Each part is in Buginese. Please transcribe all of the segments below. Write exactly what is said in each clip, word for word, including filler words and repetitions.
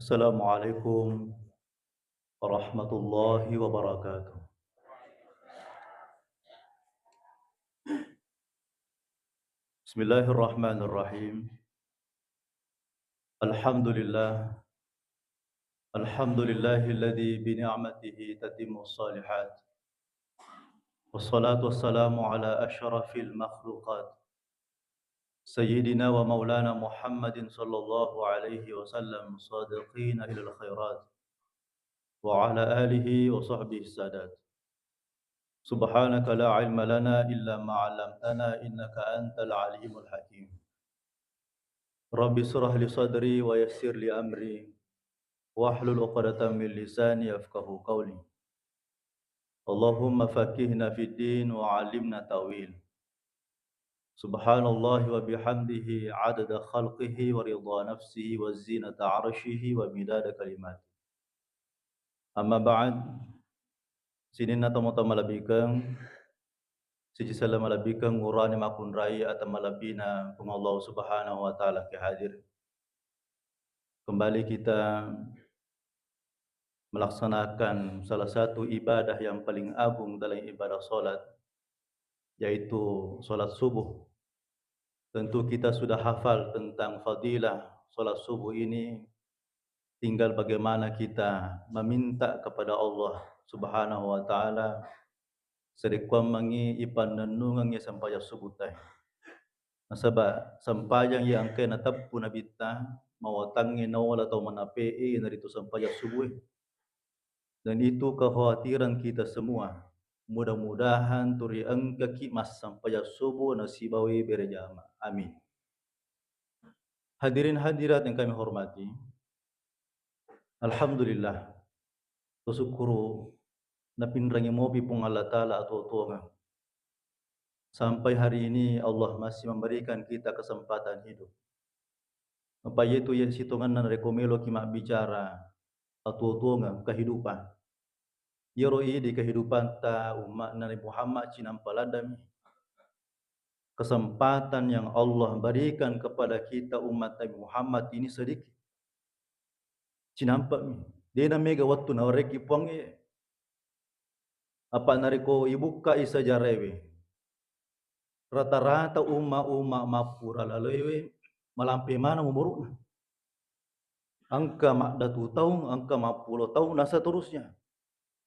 Assalamualaikum warahmatullahi wabarakatuh. Bismillahirrahmanirrahim. Alhamdulillah. Alhamdulillahilladzi bi ni'matihi tatimmus shalihat. Wassalatu wassalamu ala asyrafil makhluqat, Sayyidina wa maulana Muhammadin sallallahu alaihi wasallam, sadiqina ilal khairat, wa ala alihi wa sahbihi sadat. Subhanaka la ilma lana illa ma 'allamtana innaka antal alimul hakim. Rabbi shrah li sadri wa yassir li amri wahlul 'uqdatam min lisani yafqahu qawli. Allahumma faqihna fid din wa 'allimna ta'wil. Subhanallahi wa bihamdihi 'adada khalqihi wa ridha nafsihi wa zinata 'arsyihi wa midada kalimatihi. Amma ba'd, sininna tomatoa malebbikeng, sijisella malebbikeng urane makkunrai ata malebbina Puang Allah Subhanahu wa Ta'ala ki hadir. Kembali kita melaksanakan salah satu ibadah yang paling agung dalam ibadah salat, yaitu salat subuh. Tentu kita sudah hafal tentang fadilah salat subuh ini. Tinggal bagaimana kita meminta kepada Allah Subhanahu wa Ta'ala, sarekkuammengngi ipannennungengngi sempajang subuh tae. Nasaba sempajang iya engkae nateppu Nabitta, mawatangnge naola tau manape'e, iyanaritu sempajang subuh e. Dan itu kekhawatiran kita semua. Mudah-mudahan turi engkaki massempajang subuh nasibawai berjamaah. Amin. Hadirin hadirat yang kami hormati, alhamdulillah, bersyukur napinrangi mopi Puang Allah Ta'ala atuo-tuongeng. Sampai hari ini Allah masih memberikan kita kesempatan hidup. Apa iyatu iya sitongenna narekko meloki mabbicara atuo-tuongeng kehidupan. Iyaro idi kehidupanta umma'na Nabi Muhammad cinampa laddami. Kesempatan yang Allah berikan kepada kita umat Nabi Muhammad ini sedikit. Cinampami. Dena mega wettu nawerekki Puangnge. Apa narekko ibukkai sejarah ewe, rata-rata umma-umma mappura laloewe malampe maneng umuru'na. Engka maddatu taung, engka mappulo taung, dan seterusnya.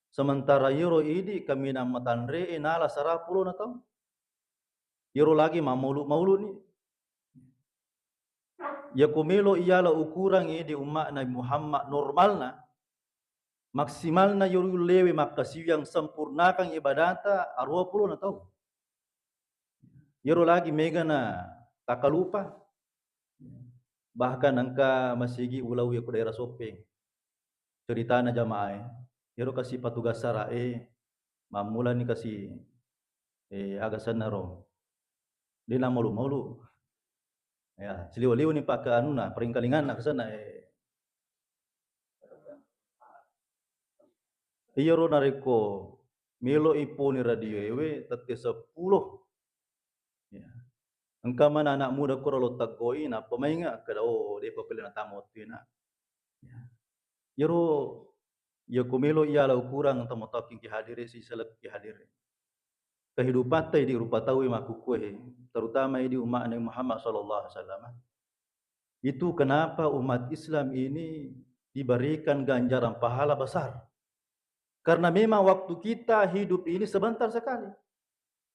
Sementara iyaro idi kaminang matanre'e nala sarapulona taung. Iyaro lagi mammaulu-mauluni. Iyako melo iyala ukurang idi umma Nabi Muhammad normalna, maksimalna iyaro ullewe makkasiwiang sempurnakan ibadata aruwa pulona taung. Iyaro lagi megana takalupa. Bahkan engka masigi ulau iyako daerah Soppeng. Ceritana jamaah e, iyaro kasi patugas sara'e, mammulani kasi, eh, aga sennaro. De nammaulu-maulu. Ya, siliwa-liwani pake anuna, peringkalinganna kesana, eh. Iyaro narekko melo iponi radio ewe tette seppulo. Ya. Engka mana anak muda koro lo taggoi, nappa mainga kada, oh, depa pelle natama wettu na. Ya. Iyaro, iyako melo iyala ukurang tau matoaking ki hadire, sisalep ki hadire. Kehidupatta idi rupa tau e makkukkue, terutama idi umma Nabi Muhammad sallallahu alaihi wasallam. Itu kenapa umat Islam ini diberikan ganjaran pahala besar. Karena memang waktu kita hidup ini sebentar sekali.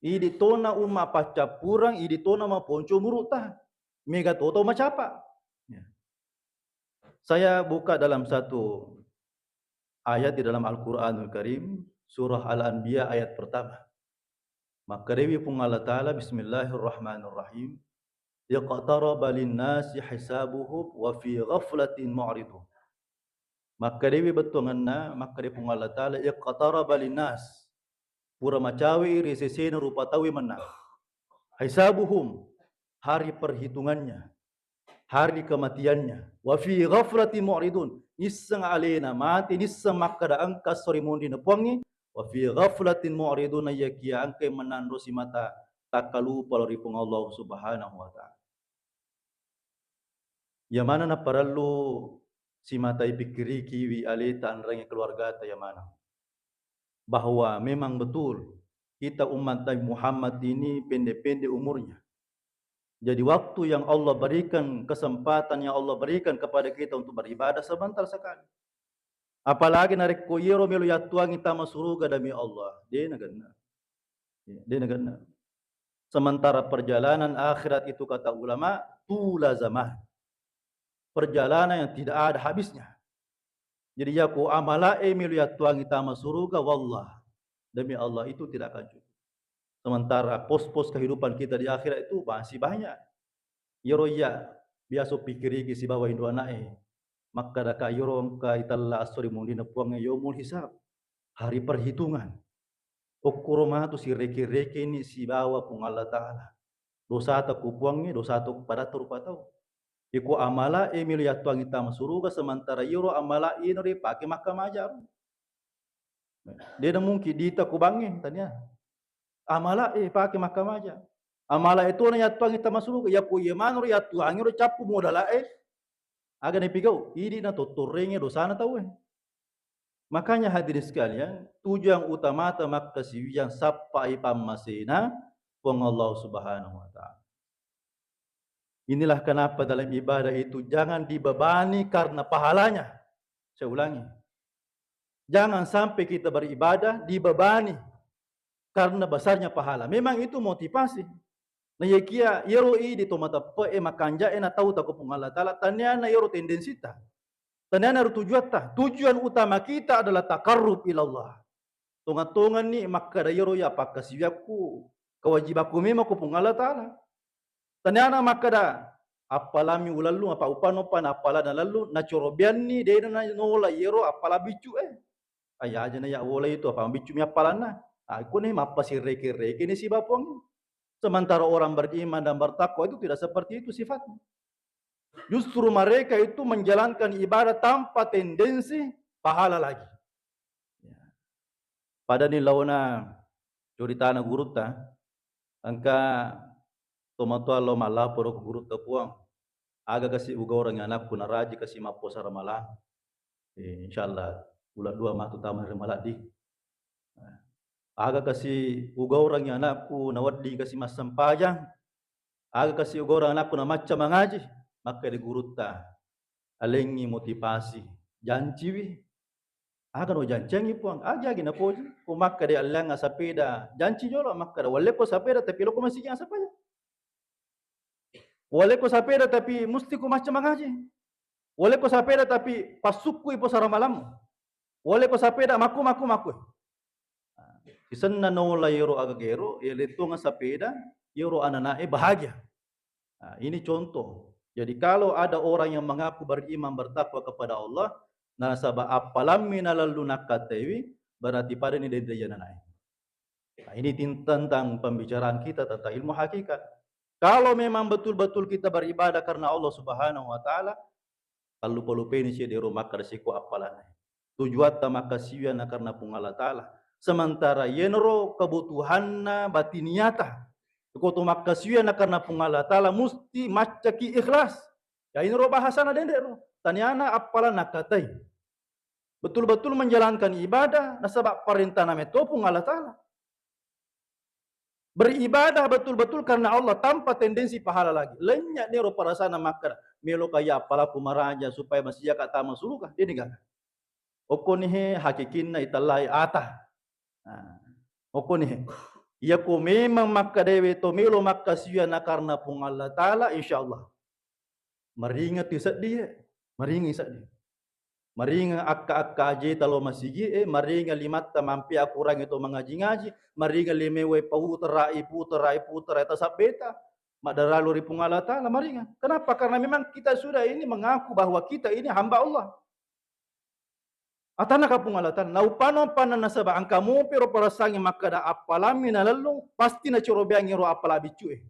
Idi tona umma paccappureng, idi tona maponco umuru'ta. Mega to tau macapa. Ya. Saya buka dalam satu ayat di dalam Al-Quranul Karim, surah Al-Anbiya ayat pertama. Makkedawi Puang Allah Ta'ala, "Bismillahirrahmanirrahim. Iqtaraba linnasi hisabuhum wa fi ghaflatin mu'ridun." Makkedawi bettuangenna, makkeda Puang Allah Ta'ala, "Iqtaraba linnas." Pura macawe ri sesena rupa tauwe mennang. Hisabuhum, hari perhitungannya, hari kematiannya. Wa fi ghaflatin mu'ridun, nisseng alena mate, nisseng makkeda engka esso ri monrina Puangnge. Wa fi ghaflatin mu'ridun, iyakiya engkai mennang ro simata takkalupa lao ri Puang Allah Subhanahu wa Ta'ala. Iya maneng naparellu simata ipikkirikiwi aleta anrangi keluargata iya maneng. Bahwa memang betul kita umat Nabi Muhammad ini pendek-pendek umurnya. Jadi waktu yang Allah berikan, kesempatan yang Allah berikan kepada kita untuk beribadah sebentar sekali. Apalagi narekko iyaro melo yattuangi tama suruga demi Allah, de nagenna. Ya, de nagenna. Sementara perjalanan akhirat itu kata ulama, tula zaman. Perjalanan yang tidak ada habisnya. Jadi, yako amalae melo yattuangi tama suruga, wallah, demi Allah itu tidak akan cukup. Sementara pos-pos kehidupan kita di akhirat itu masih banyak. Iyaro iya biasa pikiriki sibawa indo anae. Makkadaka iyaro engka itella esso ri munrinna Puangnge, yaumul hisab, hari perhitungan. Okkoro matu sireke-rekeni sibawa Puang Allah Ta'ala. Dosata ku Puangnge, dosata ku padatta rupa tau. Iko amalae melo yattuangi tama suruga, sementara iyaro amalae ro ripake makkamaja ro. De namungkin diita ku bangnge, tania. Amalae pake makkamaja. Amalae tona yattuangi tama suruga, yako iya maneng ro yattuangi ro cappu modalae. Aga napigau? Idi natottorenge dosana tauwe. Makanya hadirin sekalian, tujuan utamata makkasiwiang sappai pammasena Puang Allah Subhanahu wa Ta'ala. Inilah kenapa dalam ibadah itu jangan dibebani karena pahalanya. Saya ulangi, jangan sampai kita beribadah dibebani karena besarnya pahala. Memang itu motivasi. Nah, iyakia iyaro idi to mateppe'e, makanja'e, natau tako Puang Allah Ta'ala, taniana iyaro tendensita. Taniana ro tujuatta. Tujuan utama kita adalah takarrub ilallah. Tonga-tonganni makkada iyaro ya pakkasiwiakku, kewajibakku memang ko Puang Allah Ta'ala. Taniana makkada, appalammi ulellung, apa upano pana appalana lellung, nacorobianni, dena nanola iyaro appala biccu e. Ayaja na ya wola itu, apa biccu mi appalanna. Ah, kone mappasireke-reke ni sibawa Puang. Sementara orang beriman dan bertakwa itu tidak seperti itu sifatnya. Justru mereka itu menjalankan ibadah tanpa tendensi pahala lagi. Ya. Pada ni laona curitana gurutta, engka tomatoa lao mallaporo ko gurutta, Puang, aga kasi ugaurangi anakku naraji kasi mappuasa ramalang. Eh, insyaallah, uleng dua matu tama ri maladdi. Aga kasi ugaurangi anakku nawedding kasi massempajang. Aga kasi ugaurangi anakku namacca mangaji. Makkeda gurutta, alengngi motivasi, janciwi. Aga no jancengi Puang, agi-agi napoji. Ko makkeda alliangnga sapeda, janci jolo makkeda, walleko sapeda tapi loko masigi sempajang. Walleko sapeda tapi musti ko macca mangaji. Walleko sapeda tapi passukkui puasa ramalammu. Walleko sapeda makku, makku, makku. Sisenna naola iyaro agagero, iya lettonga sapeda, iyaro ananae bahagia. Nah, ini contoh. Jadi kalau ada orang yang mengaku beriman, bertakwa kepada Allah, nasaba appalammi nalellu nakkataiwi, berarti padani dendrejana nae. Nah, ini tin-, tentang pembicaraan kita tentang ilmu hakikat. Kalau memang betul-betul kita beribadah karena Allah Subhanahu wa Ta'ala, tallupa-lupeni si dero makkeda siko appalana. Tujuatta makkasiwiang na karena Puang Allah Ta'ala. Sementara yenro kebutuhanna batiniata. Ko to makkasiwiang na karena Puang Allah Ta'ala musti maccaki ikhlas. Ya, inro bahasana dendek ro. Taniana appala nakkatai. Betul-betul menjalankan ibadah, nasaba parentana metto Puang Allah Ta'ala. Beribadah betul-betul karena Allah tanpa tendensi pahala lagi. Lenya nero parasana makkeda, melo kaya appalaku maraja supaya masijaka tama suruga. Dia gaga. Okkoni he hakikinna itallai ata. Nah, okkoni he. Iyako memang makkedaewe to melo makkasiwiang na karena Puang Allah Ta'ala, insyaallah. Maringa tu seddie, maringa seddie. Maringa akka-akka ajeta lo masigi e, maringa limatta mampe akurangi to mangaji-ngaji, maringa limewe putera, iputera, iputera, tasabbeta. Maddaralu ri Puang Allah Ta'ala, maringa. Kenapa? Karena memang kita sudah ini mengaku bahwa kita ini hamba Allah. Atanna ka Puang Allah Ta'ala, naupano panna nasaba engka mopi ro parasangi makkeda appalammi nalellung, pasti nacorobeangi ro appala biccu e.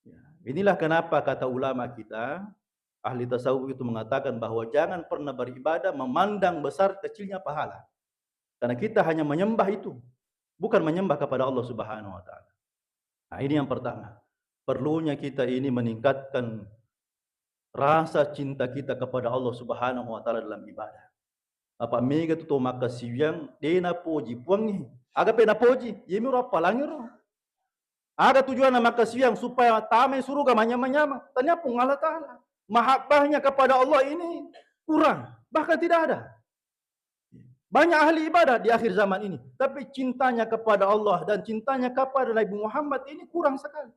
Ya, inilah kenapa kata ulama kita, ahli tasawuf itu mengatakan bahwa jangan pernah beribadah memandang besar kecilnya pahala. Karena kita hanya menyembah itu, bukan menyembah kepada Allah Subhanahu wa Ta'ala. Nah, ini yang pertama. Perlunya kita ini meningkatkan rasa cinta kita kepada Allah Subhanahu wa Ta'ala dalam ibadah. Apa mega tu to makkasiwiang de napoji Puangnge. Aga pe napoji, iyami ro appalangi ro. Aga tujuanna makkasiwiang? Supaya tamai suruga manyama-nyama. Tania Puang Allah Ta'ala. Mahabbahnya kepada Allah ini kurang, bahkan tidak ada. Banyak ahli ibadah di akhir zaman ini, tapi cintanya kepada Allah dan cintanya kepada Nabi Muhammad ini kurang sekali.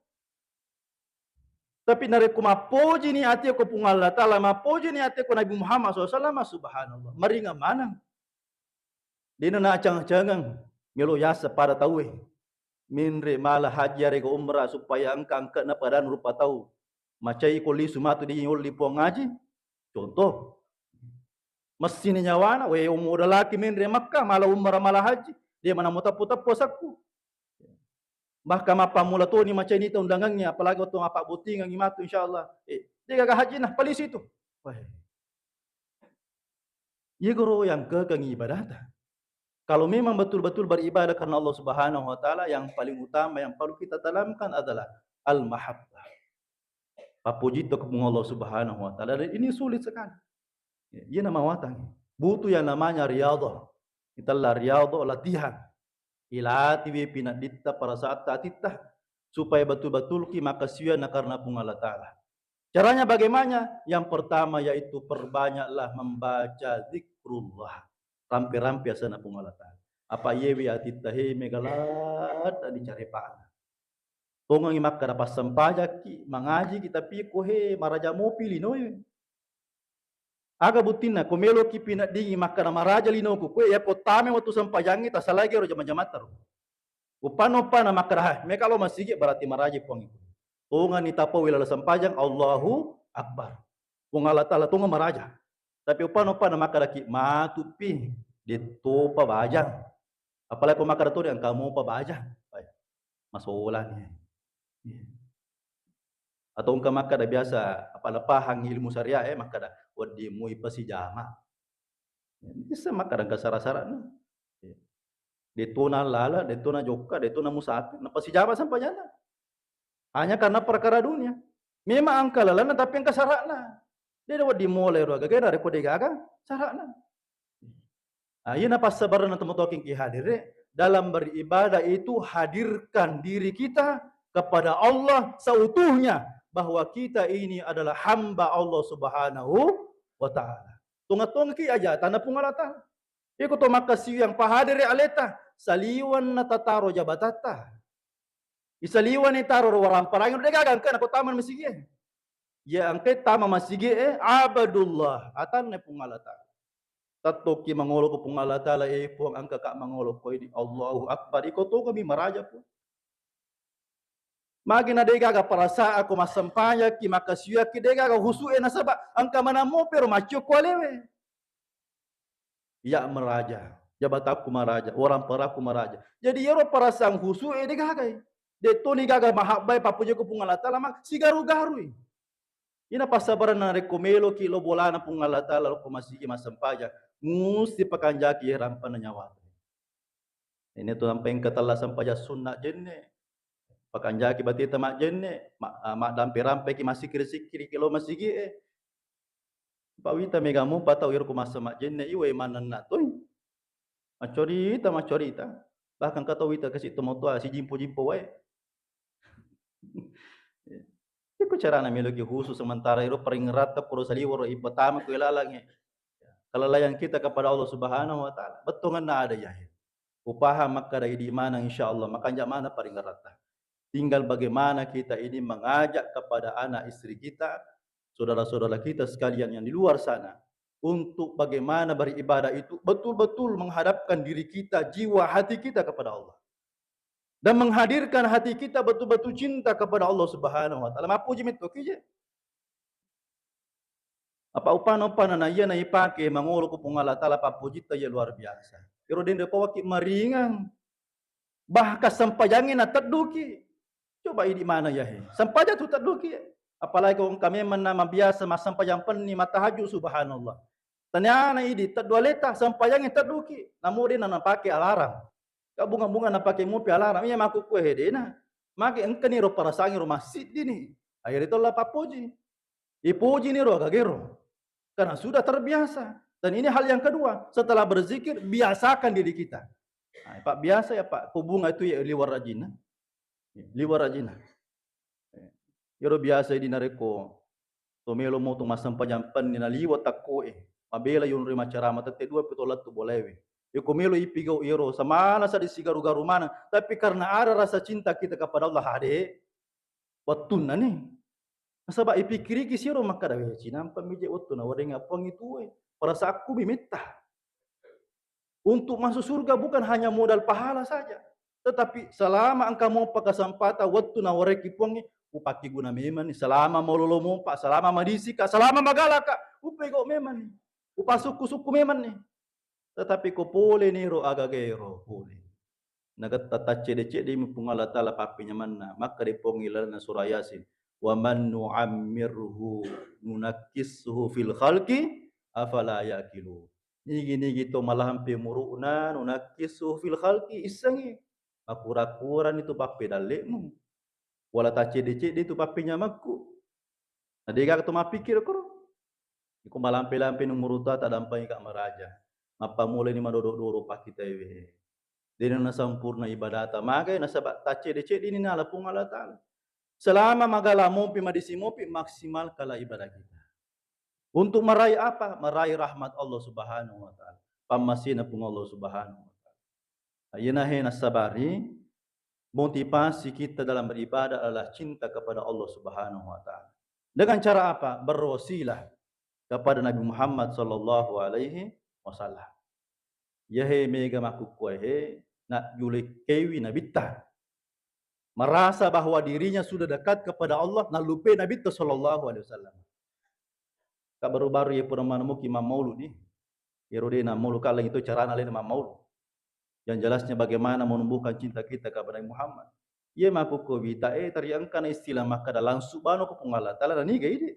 Tapi narekko mappojini ateko Puang Allah Ta'ala, mappojini ateko Nabi Muhammad sallallahu alaihi wasallam, subhanallah, maringang maneng. Dena naacang-acangeng melo yaseng pada tauwe. Menre mala haji arega umrah supaya engka-engkana padan rupa tau. Macai ko lisu matu de olli Puang Haji. Contoh, messini nyawana, we, modalaki menre Makkah, mala umrah, mala haji, de manamo teppo-teppo sakku. Bahkan mappammula toni macai nita undangannya, apalagi wettu mappabbottingangi matu, insyaallah. Eh, de gaga haji nah, palisi tu. Wah. Iya guru yang kekengi ibadata. Kalau memang betul-betul beribadah karena Allah Subhanahu wa Ta'ala, yang paling utama yang perlu kita tanamkan adalah al-mahabbah. Pappuji to Puang Allah Subhanahu wa Ta'ala. Dan ini sulit sekali. Ya, iya namawatang. Butuh yang namanya riyadhah. Kita la riyadhah, latihan. Ilatiwi pinadditta, perasaatta, atitta, supaya betul-betul ki makkasiwiang na karena Puang Allah Ta'ala. Caranya bagaimana? Yang pertama yaitu perbanyaklah membaca zikrullah. Rampe-rampe asenna Puang Allah Ta'ala. Apa iyewi atitta he mega ladda dicarepana. Tongengi makkada passempajakki, mangajiki, tapi ko he maraja mopi linoe. Aga buttinna? Ko meloki pineddingi makkada maraja linoku, koe yako tame wettu sempajangnge tasalagi ero jama-jamatta ro. Uppanna-uppanna makkada, "Hai, meka lo masigi berarti maraja Puang." Tongani tapau ilala sempajang, Allahu Akbar. Puang Allah Ta'ala tongeng maraja. Tapi uppanna-uppanna makkadaki, "Matupi, dettopa bajang." Apalagi ko makkada toni, "Engka mopa bajang." Hai, masolani. Iya. Atau engka makkada biasa, apa, pahang ilmu syariah, eh, makkada, "Wedding mui pasijama." Bisa makkada engka sara-sarana. Iya. Detona lala, detona jokka, detona musafir, napasijama sempajanna. Hanya karena perkara dunia. Memang engka lalanna, tapi engka sarana. De wedding mole ro gaga, narekko de gaga sarana. Ah, iyana passabaranna tomatoa ki hadire, dalam beribadah itu hadirkan diri kita kepada Allah seutuhnya, bahwa kita ini adalah hamba Allah Subhanahu wa Ta'ala. Tonga-tongaki aja tanna Puang Allah Ta'ala. Iko to makkasiwiang pahadere aleta, saliwenna tataro jabatatta. Isaliwani taro ro waramparangi, de gaga engkana ko tama masigie. Iya engka tama masigie, eh, abadullah, atanna Puang Allah Ta'ala. Tattoki mangolo ko Puang Allah Ta'ala, eh, Puang, engka ka mangolo ko idi. Allahu Akbar. Iko tongami maraja, Puang. Magi na de gaga perasaan ko massempajaki, makkasiwiaki, de gaga husu e nasaba engka manammo pero maccio ko alewe. Iya maraja, jabatakku maraja, waramparaku maraja. Jadi iyaro perasaan husu e de gagai. De toni gaga mahabbai pappuja ko Puang Allah Ta'ala, mak sigaru-garui. Ina passabaranna rekko meloki lo bolana Puang Allah Ta'ala, lo ko masigi massempajang, musti pakanjaki rampanna nyawa. Ini tu sampai engka tella sempajang sunna jenne. Pakanjaki bateta majjenne, ma-, ah, maddampe-rampeki massikkiri-sikkiriki lo masigi e. Pawita mega mopa tau iro ko massa majjenne, iwe manenna toi. Maccorita, maccorita. Bahkan ka tau wita kasi tomatoa sijimpo-jimpo wae. Iko carana meloki husu sementara iro paringeratta kuro saliworo ipatama ko ilalangnge. Kelalaian kita kepada Allah Subhanahu wa Ta'ala. Bettuanna ada yahe. Upahang makkada idi maneng, insyaallah makanja maneng paringeratta. Tinggal bagaimana kita ini mengajak kepada anak istri kita, saudara-saudara kita sekalian yang di luar sana, untuk bagaimana beribadah itu betul-betul menghadapkan diri kita, jiwa, hati kita kepada Allah. Dan menghadirkan hati kita betul-betul cinta kepada Allah Subhanahu wa Ta'ala. Mappuji metto kije. Apa upana-upana na iya na ipake mangolo ko Puang Allah Ta'ala, pappujitta iya luar biasa. Iro denre pawaki maringang. Bahkan sempajangnge natedduki. Coba idi mana yahe. Sempajang tu tedduki. Apalagi ko engka memang na mabiasa massempajang penni, matahajud, subhanallah. Taniana idi teddu aleta, sempajangnge tedduki. Namo de na napake alarm. Ka bunga-bunga napake mopi alarm. Iya makkukue hedena. Magi engkani ro parasangi ro masjid dini. Akhirnya tola pappuji. Ipojini ro agagero. Karena sudah terbiasa. Dan ini hal yang kedua, setelah berzikir, biasakan diri kita. Nah, Pak, biasa ya, Pak, ko bunga itu ya liwat rajinna. Liwat rajinna. Iyaro biasa idi narekko to melo moto massempajang penni naliwa takkoe, mabela yonroi maccarama tette dua pi to lettu bolaewe. Iko melo ipigau iyaro, samana sadi sigaru-garu maneng, tapi karena ada rasa cinta kita kepada Allah, ade, wettunna ni. Nasaba ipikkiriki siro makkada, "We, cinampa mije wettu nawerengngi Puang itu, we. Perasaanku mi metta." Untuk masuk surga bukan hanya modal pahala saja, tetapi selama engka mopa kesempatan, wettu nawarekki Puangnge, upakkeguna memang ni. Selama malolo mopa, selama madisika, selama magalaka, upegau memang ni. Upasukku-sukku memang ni. Tetapi ko pole niro agagaero pole. Nagetta taccede-cedemi Puang Allah Taala pappenyamanna. Makkeda Puang ilalenna surah Yasin, "Wa man nu'ammirhu nunakkishu fil khalqi afala ya'qilun." Nigi-nigi to malampe umuru'na, nunakkishu fil khalqi, issengngi. Makura-kurani tu pappedalle'mu. Wala taccede-cede tu pappenyamakku. Na degaga to mappikkiri koro. Iko malampe-lampe umuru ta, tadampangi ka maraja. Mappamulani madodok-dodok pakkitaewe. Dena nasampurna ibadata. Magai nasaba taccede-cedeni nala Puang Allah Taala. Selama magala mopi, madisi mopi, maksimalkanlah ibadah kita. Untuk meraih apa? Meraih rahmat Allah Subhanahu wa Taala. Pammasena Puang Allah Subhanahu wa Taala. Iyanahe nassabari motivasi kita dalam beribadah adalah cinta kepada Allah Subhanahu wa Taala. Dengan cara apa? Berwasilah kepada Nabi Muhammad sallallahu alaihi wasallam. Yahe mega makkukkuahe najjulekkewi Nabitta. Merasa bahwa dirinya sudah dekat kepada Allah, nallupai Nabitta sallallahu alaihi wasallam. Ka baru-baru ye pura manamuki mammaulud ni. Iyaro de nammaulud ka, lain itu carana lain mammaulud. Yang jelasnya bagaimana menumbuhkan cinta kita kepada Nabi Muhammad. Ye makkukkuae wita e, tari engkana istilah makkada langsung bano ko Puang Allah Taala, naniga idi.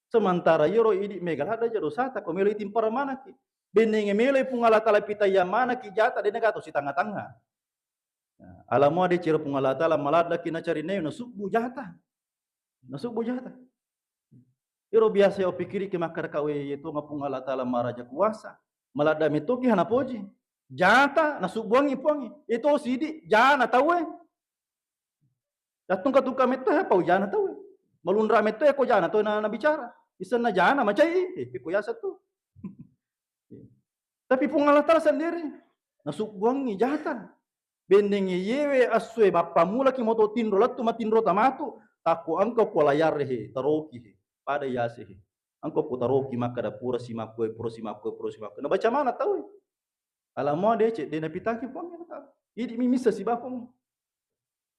Sementara iyaro idi mega ladde ja dosata, ko melo itimparang manaki. Bennenge melo Puang Allah Taala pitayang manaki jata, de naga to sitangnga-tangnga. Nah, alamua de ciro Puang Allah Taala maladdaki nacarinai nasubbu jata. Nasubbu jata. Iro biasa yo pikiriki makkada ka, we, yetonga Puang Allah Taala maraja kuasa. Maladda metoki hana poji. Jata nasubbuangi Puangnge. Ito sidi jana tauwe. Yattungka-tungka metto he pau jana tauwe. Malunra metto he ko jana tauwe na, nabicara. Isenna jana macai, eh, ko yasa tu. Tapi Puang Allah Taala sendiri nasubbuangi jata. Bennengngi yewe assue mappamulaki moto tinro lettu matinro tamatu, takko engka ko layar he, taroki he, pada yase he. Engka ko taroki makkada pura simakkue, pura simakkue, pura simakkue. Nabaca mana tauwe. Alamua decek, de napitaki Puang Allah Taala. Idi mi missa sibawa Puang.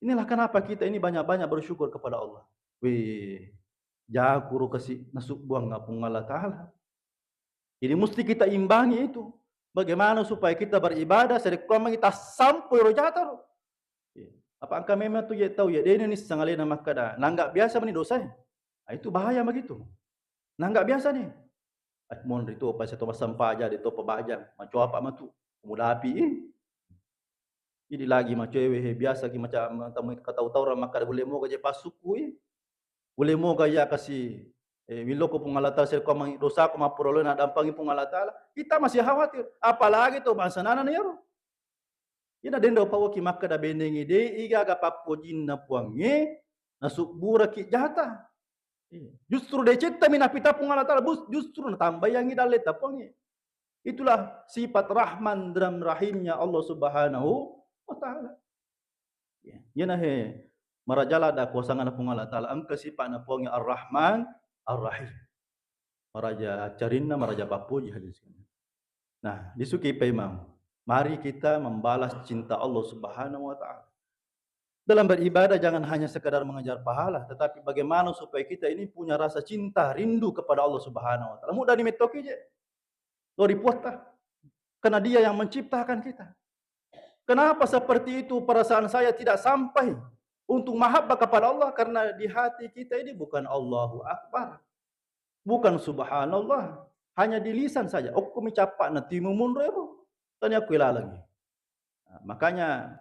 Inilah kenapa kita ini banyak-banyak bersyukur kepada Allah. Wih, jakuro kasi nasubbuang Puang Allah Taala. Ini mesti kita imbangi itu. Bagaimana supaya kita beribadah, sarekkuammengngi tassampoi ro jata ro. Iya. Apa engka memang tu ye tau ye, dena nisseng alena makkada, nanggak biasa mani dosa e. Ah, itu bahaya begitu. Nanggak biasa ni. Eh, monri tu apa seto massempajang, de to pabajang, macoa apa matu, mudapi. Jadi lagi macoewe he, biasa ki macam tamu katau-tau orang makkada, boleh moga je pasukku. Boleh moga ya kasi, eh, miloko Puang Allah Taala, sirko mang dosaku mappura loi nadampangi Puang Allah Taala. Kita masih khawatir, apalagi to bangsa nana na yaro. Ina dendo pawaki makkada benengi de igaga pappojinna Puangnge nasubburaki jata. Iya. Justru decetta mi napita Puang Allah Taala, bus-, justru natambayangi dalleta Puangnge. Itulah sifat Rahman dan Rahimnya Allah Subhanahu wa Taala. Ya, iyana he maraja ladda kuasanganna Puang Allah Taala, engka sipa'na Puang Ar-Rahman Ar-Rahim. Maraja carinna, maraja pappoji hadis. Nah, disuki paimeng. Mari kita membalas cinta Allah Subhanahu wa Taala. Dalam beribadah jangan hanya sekadar mengejar pahala, tetapi bagaimana supaya kita ini punya rasa cinta, rindu kepada Allah Subhanahu wa Taala. Mudah dimettoki je. Lo ripuatta. Karena Dia yang menciptakan kita. Kenapa seperti itu perasaan saya tidak sampai untuk mahabbah kepada Allah? Karena di hati kita ini bukan Allahu Akbar. Bukan subhanallah. Hanya di lisan saja. Okko mi cappa'na timu munro ero. Tania ku ilalengi. Nah, makanya,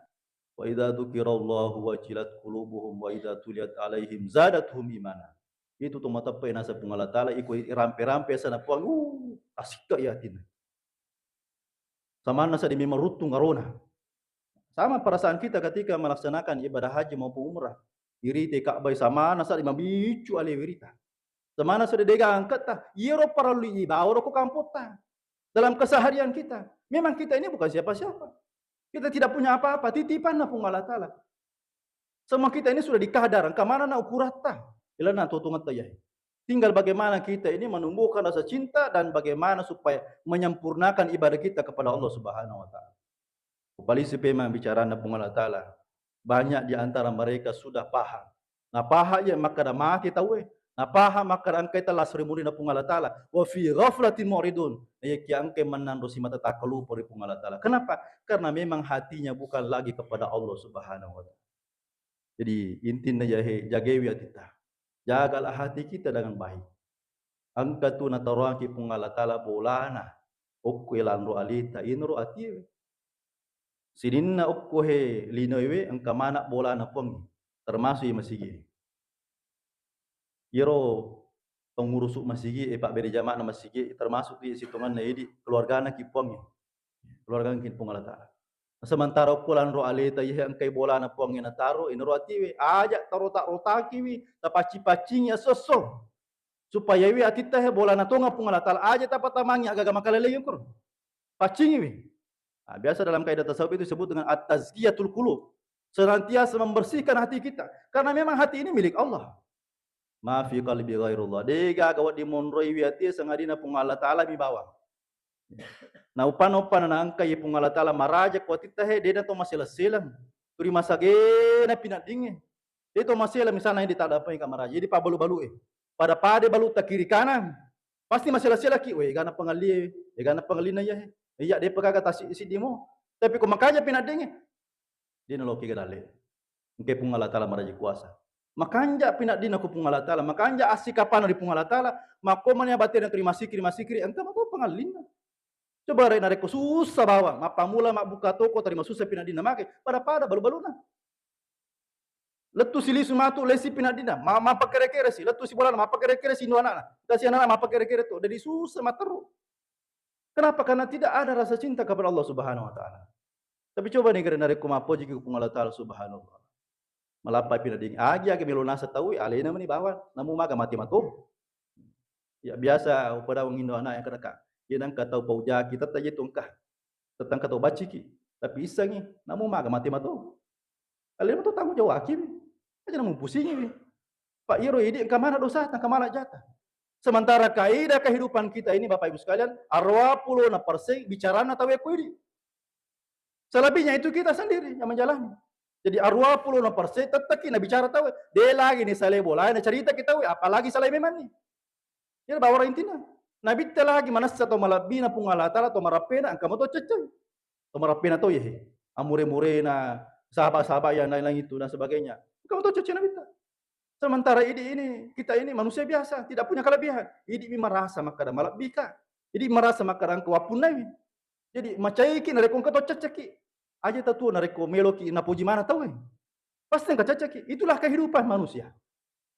"Wa idza dzukirallahu wajilat qulubuhum wa idza tuliyat alaihim zadathum imana." Itu to mateppe naseng Puang Allah Taala, iko irampe-rampe asana Puang, uh, tasikka i atinna. Samanna sedding memang ruttung arona. Sama perasaan kita ketika melaksanakan ibadah haji maupun umrah. Irite Ka'bah, samanna sedding mabiccu ale wirita. Samanna sedding dega angketta, iyaro parellu ibawa ro ko kampotta. Dalam keseharian kita, memang kita ini bukan siapa-siapa. Kita tidak punya apa-apa, titipanna Puang Allah Taala. Semua kita ini sudah dikadar, engka manenna ukuratta, ilalenna totongetta iyae. Tinggal bagaimana kita ini menumbuhkan rasa cinta dan bagaimana supaya menyempurnakan ibadah kita kepada Allah Subhanahu wa Taala. Upalisi pemang bicaranna Puang Allah Taala. Banyak di antara mereka sudah paham. Napaha iya makkada mati tauwe. Napaha makkada engkai tellas ri murina Puang Allah Taala. Wa fi ghaflatin mu'ridun. Iyakiya engkai mennang ro simata takkalupa ri Puang Allah Taala. Kenapa? Karena memang hatinya bukan lagi kepada Allah Subhanahu wa Taala. Jadi intinna iyahe, jagewi atitta. Jagalah hati kita dengan baik. Engka tu nataroangki Puang Allah Taala bolana okko e lanro alita, inaro atiewe. Sininna okko he linoewe engka mana bolana Puangnge, termasuk i masigi. Iyaro pengurusu masigi e, pabbere jama'na masigi, termasuk tu sitongenna idi, keluargana ki Puangnge. Keluargana ki Puang Allah Taala. Sementara okko lanro aleta iyahe engkai bolana Puangnge nataro, inaro atiwe, aja tarota-rotakiwi, tapacci-paccingi esso-esso. Supaya iwi atitta he bolana tonga Puang Allah Taala, aja tapatamangi agaga makalelei okoro. Paccingiwi. Nah, biasa dalam kaidah tasawuf itu disebut dengan at-tazkiyatul qulub. Senantiasa membersihkan hati kita. Karena memang hati ini milik Allah. Ma fi qalbi ghairullah. Degaga wedding monroiwi atie sangadinna Puang Allah Taala mi bawang. Na upana-upana naengkai Puang Allah Taala maraja ko atitta he, dena to maseleng-seleng. Turi masagena pinaddingnge. De to maseleng misalna idi taddampengika maraja, idi pabbalu-balu e. Pada-pada balutta kiri kanan. Pasti masela-selaki, "Weh, egana pangallie, egana pangallinna iyahe. Iya, depa gaga tasi-, siddi mo." Tapi ko makaja pinaddingnge, de naloki ga dalle. Engke Puang Allah Taala maraji kuasa. Makanja pinaddinna ko Puang Allah Taala, makanja assikapanna ri Puang Allah Taala, makko mani abatena terima sikri, masikri, engka mato pangallinna. Coba re, narekko susah bawang, mappamula mabbuka toko, terima susah pinaddinna make, pada-pada balu-baluna. Lettu si lisu matu, lesi pinaddinna, ma-, mappakere-kere si, lettu si bolana, mappakere-kere si indu anakna, kasi anakna, mappakere-kere to, jadi susah matteru. Kenapa? Karena tidak ada rasa cinta kepada Allah Subhanahu wa Ta'ala. Tapi coba ni, kira narekko mappojiki Puang Allah Ta'ala, subhanallah. Malappai pinadding, agi-agi melo nasa tau, alena mani bawang, namu maga mate mato. Ya, biasa upadawang indo anak yang kadaka. Iya nangka tau paujaki, tetta je tongka. Tetta engka tau bacciki. Tapi issengi, namu maga mate mato. Alena mato tanggung jawab aki. Aja namu pusingi. Pak, iyaro idi engka mana dosa, engka mana jata. Sementara kaidah kehidupan kita ini, Bapak Ibu sekalian, arua pulo na persen bicarana tau ko idi. Selebihnya itu kita sendiri yang menjalani. Jadi arua pulo na persen tetteki na bicara tau. De lagi ni sale bolai na cerita kita, apalagi sale memang ni. Jadi bahwa intinya, Nabitta lagi manessa to malebbina Puang Allah Ta'ala, to marappena, engka moto cecce. To marappena to, yehe. Amure-murena, sahabat-sahabat yang lain-lain itu dan sebagainya. Engka moto cecce Nabitta. Sementara idi ini, kita ini manusia biasa, tidak punya kelebihan. Idi mi merasa makkada malebbika. Idi merasa makkada engka wappunnai. Jadi macaiki narekko engka to cecceki. Aja tatu narekko meloki napoji mana tau. Pasti engka cecceki. Itulah kehidupan manusia.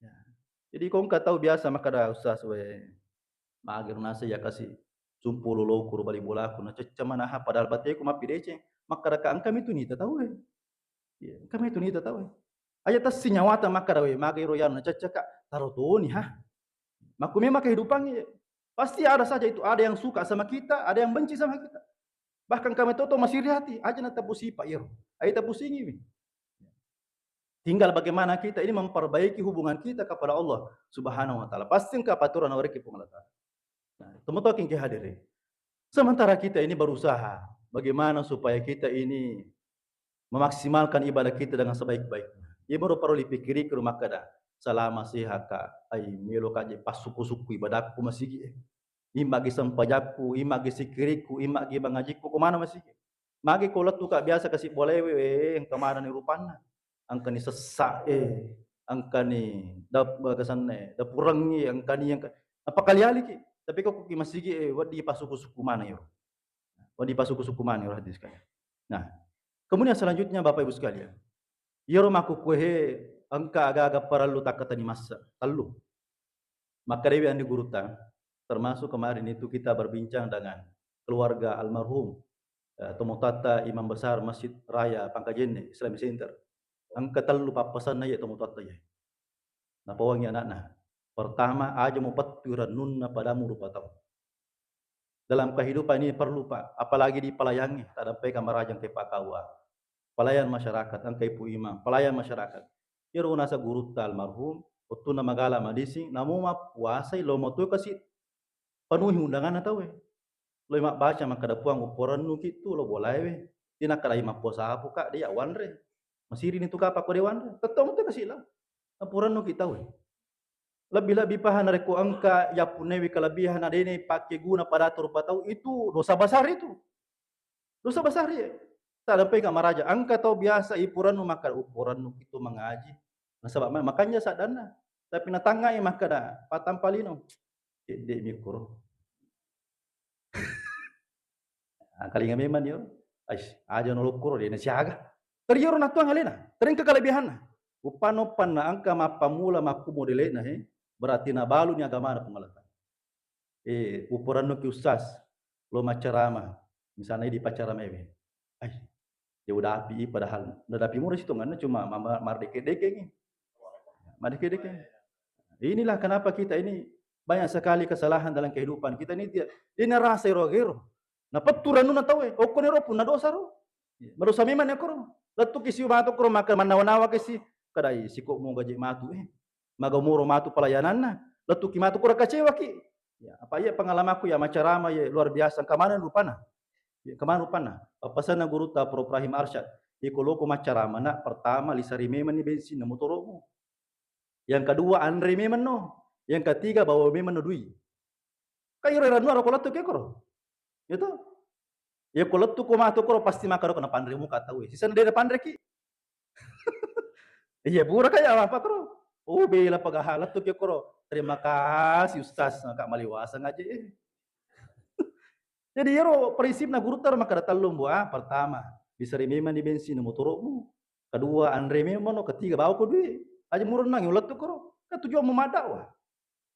Ya. Jadi ko engka tau biasa makkada, "Ustaz, we, magi ro nasa iya kasi sumpu loloku ro bali bolaku, na cecce manaha, padahal bateku mappi deceng." Makkada ka engka mitu nita tau, we. Iya, engka mitu nita tau, we. Aja tassi nyawata makkada, "We, magi ro yanu na cecceka, taro toni, ha." Makku memang kehidupan, iya. Pasti ada saja itu, ada yang suka sama kita, ada yang benci sama kita. Bahkan kami toto masiri hati, aja na tapusi pak iro. Aja tapusingi. Tinggal bagaimana kita ini memperbaiki hubungan kita kepada Allah Subhanahu wa Ta'ala. Pasti engka paturan nawariki Puang Allah Ta'ala. Nah, teman-teman yang hadiri. Sementara kita ini berusaha bagaimana supaya kita ini memaksimalkan ibadah kita dengan sebaik-baiknya. Iya baru perlu dipikiriki rumah kada. Selama sehat ka, ai melo ka je passuku-suku ibadahku masigi. Imagi sempajakku, imagi sikiriku, imagi bangajikku, ko mana masigi. Magi ko lettu ka biasa kasi bolai we, engka mana ni rupanna. Engka ni sessa, eh, engka ni dap-, kesanna, dapurengi, engka ni yang ke-, apa kali-aliki. Tapi ko ki masigi, eh, wadi pasuku-suku mana yo. Wadi pasuku-suku mana yo hadis kaya. Nah, kemudian selanjutnya Bapak Ibu sekalian. Iyaro makkukkuehe engka aga-aga parellu takkatani massa, tellu. Makkedawi anri gurutta, termasuk kemarin itu kita berbincang dengan keluarga almarhum, eh, tomatoatta Imam Besar Masjid Raya Pangkajenne Islamic Center. Engka tellu pappasenna iye tomatoatta iye. Napawangi anakna. Pertama, aja mupettui rennunna padamu rupa tau. Dalam kehidupan ini perlu, Pak, apalagi di pelayangnge, tadampai ka maraja engka Pak K U A. Pelayan masyarakat, engka Ibu Imam, pelayan masyarakat. Iyaro nasa gurutta almarhum, wettunna magala madising, namo mappuasai, lo mato kasi penuhi undanganna tauwe. Lo mabbaca makkada, "Puang, upporennuki tu lo bolaewe." Tina kada mappuasa apu, Kak, dia wanre. Masirini tu kapang ko de wanre. Tetto mutu kasi lao. Upporennuki tauwe. Lebih-lebih paha narekko engka yappunnewi kelebihan na dene pakkeguna pada rupa tau, itu dosa besar itu. Dosa besar ya. Tadampai ka maraja. Engka tau biasa ipurennu makkada, "Upporennuki tu mangaji." Nasaba ma-, makanja saddanna. Tapi natangngai makkada, "Patampa lino." Cedde mi kuro. Angkalinga memang yo. Ais, aja nolokkuro de nasiaga. Teriyoro natuang alena. Terengka kelebihanna. Upano panna engka mappamula makkumo delena he. Berarti nabaluni agamana Puang Allah Taala. Eh, uporanno ki ustaz, lo maccarama, misalnya di paccarama ewe. Ai, dia udah api, padahal udah api murah situ, karena cuma ma-, ma-, mardeke-deke ni. Mardeke-deke. Inilah kenapa kita ini banyak sekali kesalahan dalam kehidupan. Kita ini tidak, dia ini rasa ero-ero. Napettu rannuna tauwe, okko nero punna dosa ro. Madosa memang nekoro. Lettuki siu matu koro maka mannawa-nawa ke si, kadai siko mo gaji matu eh. Maga muro matu pelayananna, lettuki matu koro kacewaki. Ya, apa iya pengalamanku ya macarama ya luar biasa. Engka maneng rupana. Ya, engka maneng rupana. Pappasenna gurutta Prof Ibrahim Arsyad. Iko loko macarama nak, pertama lisari memang ni bensin na motoromu. Yang kedua anre memang no. Yang ketiga bawa memang no dui. Ka iro ranua ro ko lettu ke koro. Gitu. Ya ko lettu ko matu koro pasti makkaro kena panre muka tau. Sisa de panre ki. Iya pura kaya apa koro. Oh bela pagaha lettu ke koro. Terima kasih ustaz, kak maliwasa ngaji. Jadi iyaro prinsipna gurutta ro makkada tellu mbua. Pertama, diseri memang di bensin motoromu. Kedua, anre memang no. Ketiga, bawa ko duit. Aja murennang ulettu koro. Kan tujuan mu maddakwah.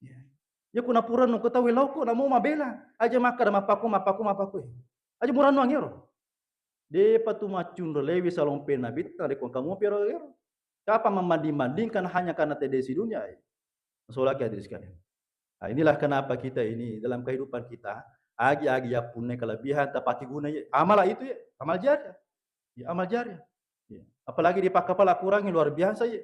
Ya. Ya kuna pura no ketahui lauko namo mabela. Aja makkada mappaku, mappaku, mappaku. Aja murennang ero. Depa tu maccunro lewi salompe nabitta rekko kamu pero ero. Kapan membanding-bandingkan hanya karena tedesi dunia? Masolaki hadirin sekalian. Nah, inilah kenapa kita ini dalam kehidupan kita, agi-agi yappunne kelebihan tapake guna ya. Amala itu ya, amal jariah. Ya, amal jariah. Ya. Apalagi di pakkapala kurangi luar biasa ya.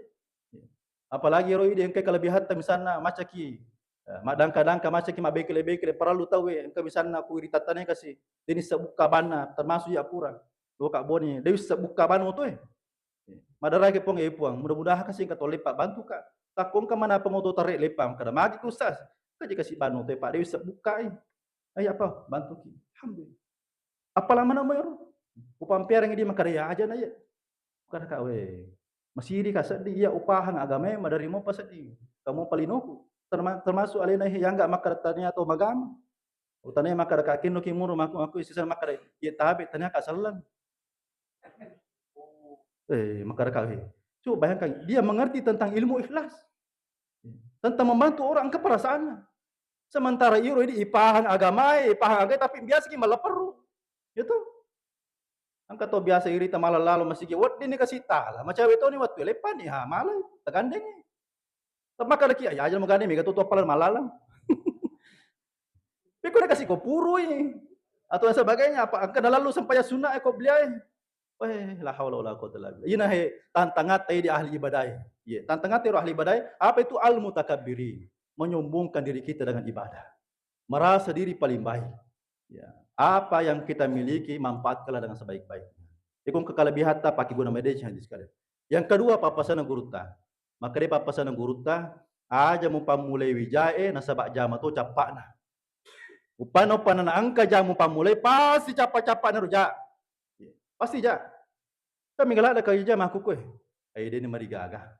Ya. Apalagi ro ide engka kelebihan ta misalna macaki. Ya, madangka-dangka macaki mabekele-bekele parallu tau ya. Engka misalna ku iri tattane kasi. Deni sebukka banna termasuk ya pura. Lo ka boni, dewi sebukka banna tu ya. Madarake Puang, eh Puang, mudah-mudahan kasi engka to leppa bantu ka. Takko engka mana pengoto tare leppa kada magi ku ustaz. Kaji kasi banu te pak dewi sebukkai. Ai apa bantu ki. Alhamdulillah. Apalama nama ero. Upampereng di makada ya aja na ya. Kada ka we. Masiri ka seddi iya upahang agama madari mo pa seddi. Kamu palinoku. Terma-, termasuk alena yang enggak makada tania atau magama. Utane makkada ka kenno ki muro maku, aku sisa makkada, "Ye tabe tania ka selleng." Eh, makkada ka, eh. Coba bayangkan, dia mengerti tentang ilmu ikhlas. Tentang membantu orang, engka perasaanna. Sementara iro ini ipahang agamae, ipahang agamae, tapi biasa ki malah perlu. Gitu. Engka to biasa irita mala lalo masigi, wedding ni kasi tala, macawe toni wettu leppani, ha, malai, tagandengi. Tapi makkadaki, "Ai, aja magandeng mega tu, tu appalan malalang." Pekko na kasi ko purui. Atau dan sebagainya, apa engka nalalu sempajang sunna e ko beliau e. Weh, la haula wala quwwata illa billah. Ina he tantangatta di ahli ibadah. Iya, tantangatta ro ahli ibadah, apa itu al-mutakabbirin? Menyombongkan diri kita dengan ibadah. Merasa diri paling baik. Ya, apa yang kita miliki, manfaatkanlah dengan sebaik-baiknya. Ikung kekelebihan ta pakai guna medis hadis kalian. Yang kedua, papasan gurutta. Maka dia papasan gurutta, aja mupammulai wijae, nasaba jama to cappana. Upana, upana na engka jama mupammulai, pasti cappa-cappana ro ja. Pasti ja. Kan mega ladde ka ija makkukkue. Ai deni marigaga.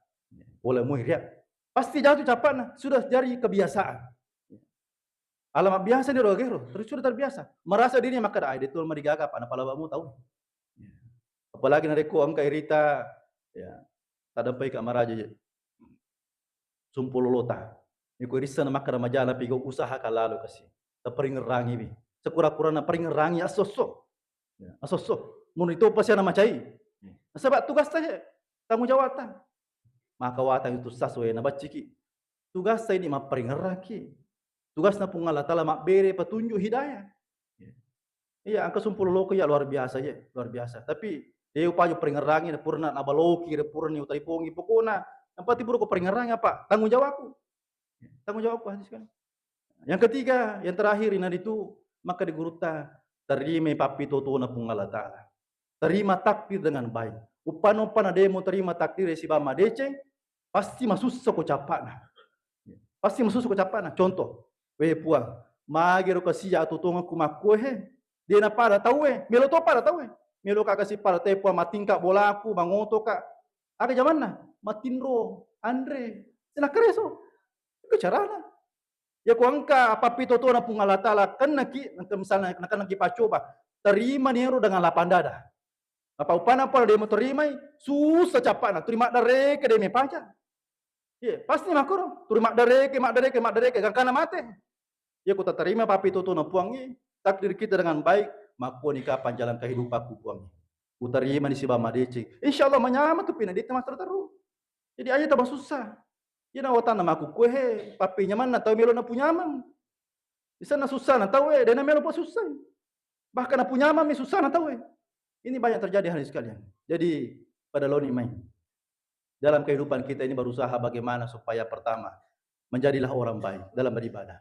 Pole moi ria. Pasti jatu cappana, sudah jadi kebiasaan. Alama biasa ni ro gero, terus sudah terbiasa. Merasa dirinya makkada, "Ai, de tu marigaga, apa napalabamu tau." Apalagi narekko engka irita, ya, tadampai ka maraja je. Sumpulolota. Iko risseng na makkeda majana pigau usaha kalalo kasi. Taparingerangiwi. Sekura-kurana paringerangi asso-asso. Ya, asso-asso. Mun itu pasti ana macai. Ya. Nasaba tugasta he, tanggung jawabta. Maka watang itu saswe na bacciki. Tugasta ini mapparingeraki. Tugasna Puang Allah Taala mabbere petunjuk hidayah. Ya. Iya, engka sumpuloloko ya luar biasa ya, luar biasa. Tapi de upaju paringerangi na purna nabaloki, na purna ni utaripongi pokona. Yang penting pura ko paringerangi apa? Tanggung jawabku. Tanggung jawabku hadis kan. Yang ketiga, yang terakhir, ina itu maka di gurutta, terima pappitotona Puang Allah Taala. Terima takdir dengan baik. Upano pana demo terima takdir siba madeceng, pasti masussa ko capana. Pasti masussa ko capana. Contoh, we Puang, magero kasia atutongan ku makkue he. Dena pada tau e, melo to pada tau e. Melo ka kasi pada tau e Puang, matingka bolaku, mangoto ka. Aga jamanna? Matinro, anre. Sina kereso. Itu carana. Ya ko engka pappitotona Puang Allah Taala, kennaki, engka misalnya, kennaki pacoba, terima niro dengan lapang dada. Apa upana pala demo terimai, susah capana, turi maddareke deme paja. Iya, pasti makoro, turi maddareke, maddareke, maddareke, gangkana mate. Ya ko tatarima pappitotona Puangngi, takdir kita dengan baik, makkuani kapang jalan kehidupanku Puangngi. Utarima ni siba madeceng. Insya Allah manyameng tu pina ditta matteru-teru. Jadi aja tambah susah. Iyana watanna makkukue he, pappi nyamanna tau melo napunyameng. Di sana susah na tau e, dena melo pa susah. Bahkan napunyameng mi susah na tau e. Ini banyak terjadi hadirin sekalian. Jadi pada loni mai. Dalam kehidupan kita ini berusaha bagaimana supaya pertama, menjadilah orang baik dalam beribadah.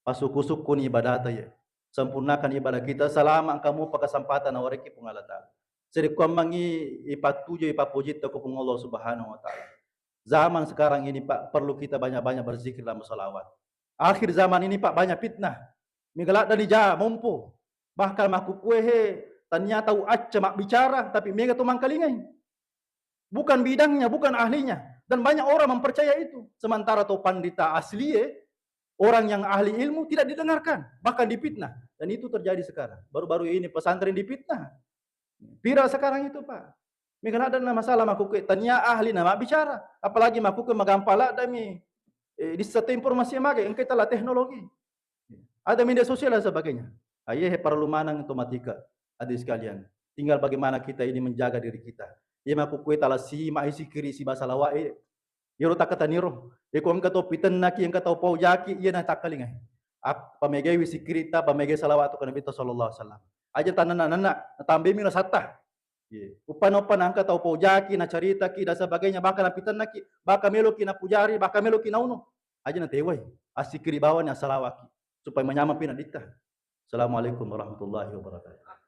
Pasukku-sukkuni ibadata ya. Sempurnakan ibadah kita selama engka mupa kesempatan nawariki Puang Allah Taala. Serekkuammengi ipattuju ipappojitta ko Puang Allah Subhanahu wa Taala. Zaman sekarang ini, Pak, perlu kita banyak-banyak berzikir dan bersalawat. Akhir zaman ini, Pak, banyak fitnah. Mega ladda ni ja mompo. Bahkan makkukue he, tania tau acca mabbicara, tapi mega to mangkalingai. Bukan bidangnya, bukan ahlinya. Dan banyak orang mempercaya itu. Sementara to pandita asli e, orang yang ahli ilmu tidak didengarkan, bahkan difitnah. Dan itu terjadi sekarang. Baru-baru ini pesantren difitnah. Viral sekarang itu, Pak. Mega ladda na masalah makkukue, tania ahli na mabbicara. Apalagi makkukue magampa ladda mi, eh, dissetta informasi mage, engka tala teknologi. Ada media sosial dan sebagainya. Aye he parallu maneng to matika, hadirin sekalian. Tinggal bagaimana kita ini menjaga diri kita. Iya makkukue tala sima isi kiri siba salawat e. Iyaro takkataniro. Iko engka tau pitennaki, engka tau paujaki, iya na takkalingai. Ap-, pamegaiwi sikkiritta, pamegai salawat tu Nabitta sallallahu alaihi wasallam. Aja tananna-nanna, natambaimi nasatta. Iya. Upana-upana engka tau paujaki, nacaritaki, dan sebagainya, bahkan napitennaki, bahkan meloki napujari, bahkan meloki naunu. Aja natewai. Assikkiri bawani assalawaki. Supaya manyameng pi na ditta. Assalamualaikum warahmatullahi wabarakatuh.